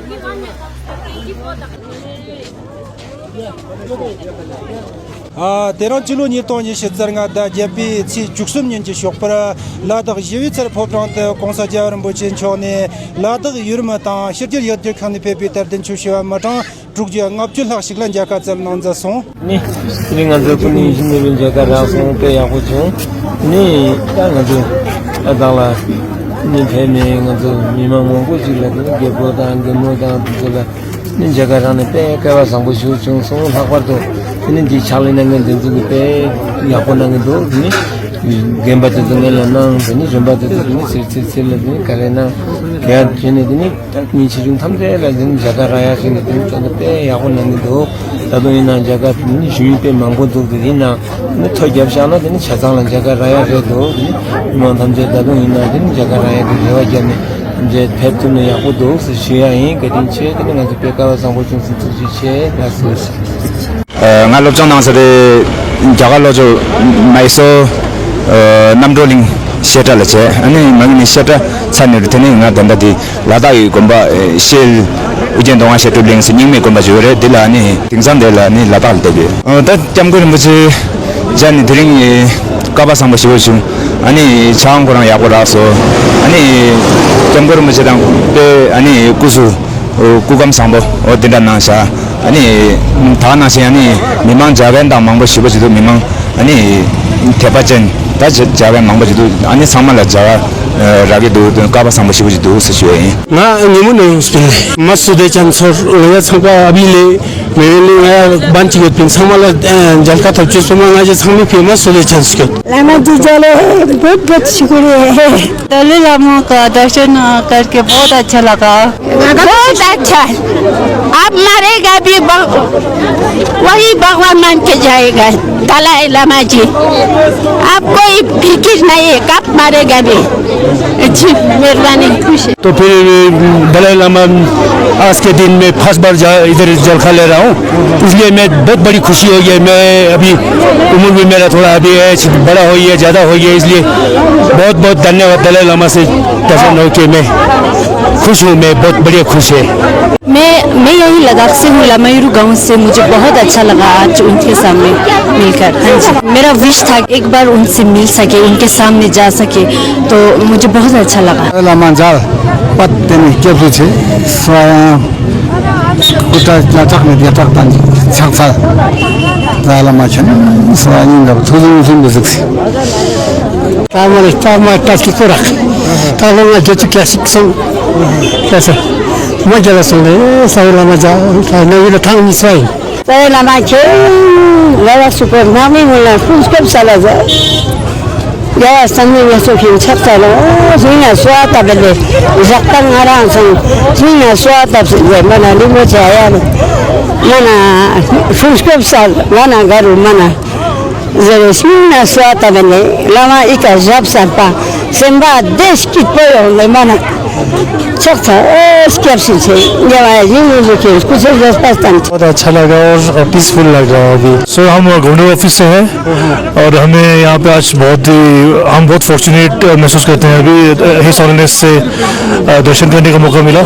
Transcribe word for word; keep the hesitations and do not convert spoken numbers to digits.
ཨ། དེ་རིང་སྤྱི་ལོ་ཉིས་སྟོང་ཉི་ཤུ་རྩ་ལྔ་ཟླ་བརྒྱད་པའི་ཚེས་བཅུ་གསུམ་ཉིན་གྱི་ཞོགས་པར་ལ་དྭགས་ཞི་བའི་ཚལ་ཕོ་བྲང་དུ་༸གོང་ས་༸རྒྱལ་བ་རིན་པོ་ཆེ་མཆོག་ནས་ལ་དྭགས་ཡུལ་མི་དང་ཕྱི་རྒྱལ་ཡུལ་གྲུ་ཁག་ནས་ཕེབས་པའི་དད་ལྡན་ཆོས་ཞུ་བ་མི་གྲངས་དྲུག་བརྒྱ་ལྔ་བཅུ་ལྷག་ཞིག་ལ་མཇལ་ཁ་བསྩལ་གནང་མཛད་སོང་། ནི། དེ་རིང་ང་ཚོ་སྐུ་ཉིད་ཡིད་བཞིན་ནོར་བུའི་མཇལ་ཁ་རག་སོང་། དཔེ་ཡག་པོ་བྱུང་། ནི། ད་ང་ཚོ་ཨ་དང་ལ་ནི་ཕེབས་ནས་ང་ཚོ་མི་མང་མང་པོ་ཞིག་ལ་དེ་ནི་རྒད་པོ་དང་རྒན་མོ་དང་དེ་ཚོ་ལ་ནི་མཇལ་ཁ་རག་ནས་དཔེ་སྐལ་བ་བཟང་པོ་ཞིག་བྱུང་སོང་། ལྷག་པར་དུ་དེ་ནི་འདི་ཕྱག་ལས་གནང་མཁན་དེ་ཚོ་གི་དཔེ་ཡག་པོ་གནང་གི་འདུག་དེ་ནི་རྒན་པ་དེ་ཚོ་ངེད་ལ་གནང་། དེ་ནི་གཞོན་པ་དེ་ཚོ་དེ་ནི་ཚིར་ཚིར་ཚིར་ལ་དེ་ནི་ག་རེ་གནང་ག་ཡ་བྱས་ནས་དེ་ནི། ད་མི་ཆེ་ཆུང་ཐམས་ཅད་ལ་འདི་ནི་མཇལ་ཁ་རག་ཡག་ཞིག་ནས་དེ་ནི་ཅོག་ཏུ་དཔེ་ཡག་པོ་གནང་གི་འདུག་ད་དུང་ཡིན་ན་མཇལ་ཁ་དེ་ནི་ཞུ་མི་དཔེ་མང་པོ་འདུག་དེ་ཡིན་ན་ནི་ཐོ་རྒྱབ་བཞག་ན་དེ་ནི་ཆ་ཚང་ལ་མཇལ་ཁ་རག་ཡག་རེད་འདུག་དེ་ནི་མི་མང་ཐམས་ཅད་ད་དུང་ཡིན་ན་དེ་ནི་མཇལ་ཁ་རག་ཡག་གི་རེ་བ་བརྒྱབ་ནས་ཐམས་ཅད་ཕེབས་ཐུབ་ན་ཡག་པོ་འདུག་ཟེར་ཞུ་ཡག་ཡིན། བཀའ་དྲིན་ཆེ། དེ་ནི་ང་ཚོ་དཔེ་སྐལ་བ་བཟང་པོ་བྱུང་སོང་། ཐུགས་རྗེ་ཆེ། ལགས་སོ། ང་སློབ་སྦྱོང་གནང་ས་དེ་རྒྱ་གར་ལྷོ་ཕྱོགས་མའི་སོར་རྣམ་གྲོལ་གླིང་བཤད་གྲྭ་ལ་བྱས། ཨ་ནི་མ་གི་ནི་བཤད་གྲྭ་ཚར་ནས་དེ་ནས་ང་ད་ལྟ་དེ་ལ་དྭགས་ཀྱི་དགོན་པ་ཨེ་ཤེལ་ཨུ་རྒྱན་མདོ་སྔགས་བཤད་སྒྲུབ་གླིང་ཟེར་རྙིང་མའི་དགོན་པ་ཞིག་ཡོད་རེད། དེ་ལ་ཨ་ནི་དེང་སང་དེ་ལ་ཨ་ནི་ལ་དྭགས་ལ་བསྡད་ཡོད། ཨ་ད་སྐྱབས་མགོན་རིན་པོ་ཆེ་མཇལ་ནས་དེ་རིང་ཨེ་སྐལ་བ་བཟང་པོ་ཞེ་པོ་བྱུང་། ཨ་ནི་ཆང་ཁོ་རང་ཡག་པོ་རག་སོང་། ཨ་ནི་སྐྱབས་མགོན་རིན་པོ་ཆེ་དང་དཔེ་ཨ་ནི་སྐུ་གཟུགས། ཨོ། སྐུ་ཁམས་བཟང་པོ། ཨོ། འདི་འདྲ་གནང་ཤག་ཨ་ནི་ད་ག་ནང་བཞིན་ཨ་ནི་མི་མང་མཇལ་མཁན་དང་མང་པོ་ཞེ་པོ་ཅིག་འདུག་མི་མང་ཨ་ནི་དད་པ་ཅན་ད་མཇལ་མཁན་མང་པོ་ཅིག་འདུག་ཨ་ནི་ཚང་མ་ལ་མཇལ་ཁ་རག་གི་འདུག་སྐལ་བ་བཟང་པོ་ཞེ་པོ་ཅིག་འདུག་ཟེར་ཞུ་ཡ་ཡིན། ང་ཉིན་མོ་ནས་སྤིན་ལས་མ་སུ་དེ་ཅན་ཚོར་ང་ཡ་ཚང་པ་ཨ་བི་ལས་མེ་ལི་ང་ཡ་བན་ཅིག་ཡོད་པིན། ཚང་མ་ལ་མཇལ་ཁ་ཐོབ་ཅེས་སོ་མ། ང་ཡ་ཚང་མའི་ཕེ་མ་སུ་དེ་ཅན་སྐྱོད། ལ་མ་ཇི་ཇ་ལེ་བོད་བོད་ཤི་ཀུ་རེ། दलाई लामा का दर्शन करके बहुत अच्छा लगा। बहुत अच्छा। आप मरेगा भी भग-, वही भगवान मान के जाएगा। दलाई लामा जी, आप कोई फिक्र नहीं है, कब मरेगा भी। जी, मेहरबानी, खुश है। तो फिर दलाई लामा आज के दिन में फर्स्ट बार जा, इधर जलखा ले रहा हूँ, इसलिए मैं बहुत बड़ी खुशी हो गई। मैं अभी उम्र भी मेरा थोड़ा अभी है, बड़ा हो गया, ज़्यादा हो गया, इसलिए बहुत बहुत धन्यवाद दलाई लामा से दर्शन हो के मैं खुश हूँ। मैं बहुत बढ़िया खुश है। मैं मैं यही लद्दाख से हूँ, लामायुरु गांव से। मुझे बहुत अच्छा लगा आज उनके सामने मिलकर। हाँ जी, मेरा विश था एक बार उनसे मिल सके, उनके सामने जा सके, तो मुझे बहुत अच्छा लगा। ལ་མ་མཇལ་པ་དེ་ནི་སྐྱབས་སུ་མཆི་སོ་ཡང་སྐུ་དྲག་སྐྱ་དྲག་ནས་རྒྱ་དྲག་དང་ཕྱག་འཚལ་ལ་ལ་མ་ཁྱོད་སོ་ཡང་སྙིང་ག་ཐུགས་ཟུང་ཟུང་དུ་གཟིགས། ལྟ་མ་ལ་ལྟ་མ་ལྟ་ཅི་ཀོ་རག་ལྟ་ལོ་ང་རྒྱ་ཅི་ཀ་ཤིག་སོང་། ལྟ་ས་མ་རྒྱ་ལ་སོང་ལེ་ས་ལ་མ་མཇལ་ལ་ན་ཡུལ་ལ་ཐང་གཉིས་སོ་ཡིན། ས་ལ་མ་ཁྱོད་ལ་ལ་སུ་ཀོ་ནག་མི་ངུ་ལ་ཕུན་སྐབས་ས་ལ་ཟ། རྒྱལ་བ་བསམ་ཡས་ངལ་གསོ་མཁན་ཕྱག་འཚལ་ལོ། ཧིང་ང་གསོལ་བ་བཏབ་པ་ལས་བཞག་སྟངས་ང་རང་ཚང་ཧིང་ང་གསོལ་བ་བཏབ་ཟེར་ཟེར་མ་ན་རིན་པོ་ཆེ་ཡ་ལ་མ་ན་ཧྲུང་སྐྱོབ་ས་ང་ན་ག་རུ་མ་ན་ཟེར་ཧིང་ང་གསོལ་བ་བཏབ་པ་ལས་བླ་མ་ཨི་ཀ་ཞབས་སར་པ་སེམས་པ་བདེ་སྐྱིད་པོ་ཡོང་ལེ་མ་ན་ཕྱག་འཚལ་ཨེ་སྐྱབས་སུ་མཆི། རྒྱལ་བ་ཡིད་འོང་ཟེར་མཁན་སྐུ་ཚེ་རྒྱས་པ་བསྟན། बहुत अच्छा लगा और पीसफुल लगा अभी। सर, हम घूमने ऑफिस से हैं और हमें यहाँ पे आज बहुत ही, हम बहुत फॉर्चुनेट महसूस करते हैं अभी हिस ऑनरनेस से दर्शन करने का मौका मिला।